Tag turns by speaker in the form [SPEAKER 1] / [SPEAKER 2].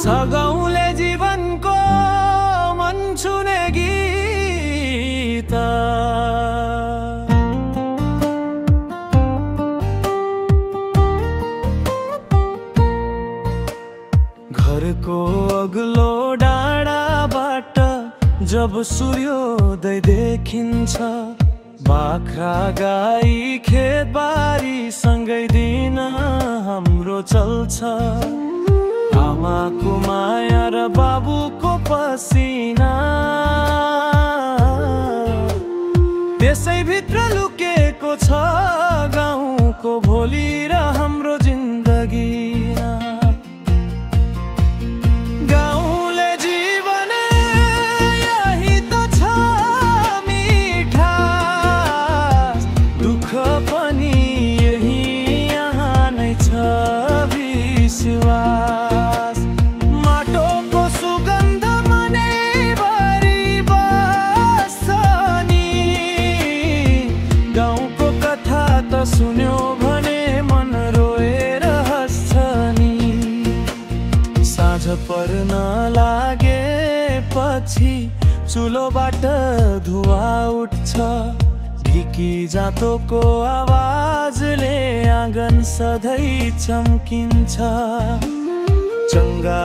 [SPEAKER 1] सगाउँले जीवनको मन छुने गीत। घरको अग्लो डाँडाबाट जब सूर्योदय देखिन्छ, बाख्रा गाई खेतबारी सँगै दिन हाम्रो चल्छ। आमाको माया र बाबुको पसिना त्यसैभित्र लुकेको छ गाउँको भोलि र हाम्रो जिन्दगी। गाउँले जीवन यही त छ मिठा, दुःख पनि यही यहाँ नै छ विश्वास। सुन्यो भने मन रोएर हस्छ नि। साँझ पर्न लागेपछि चुलोबाट धुवा उठ्छ, ढिकी जाँतोको आवाजले आँगन सधैँ चम्किन्छ। चङ्गा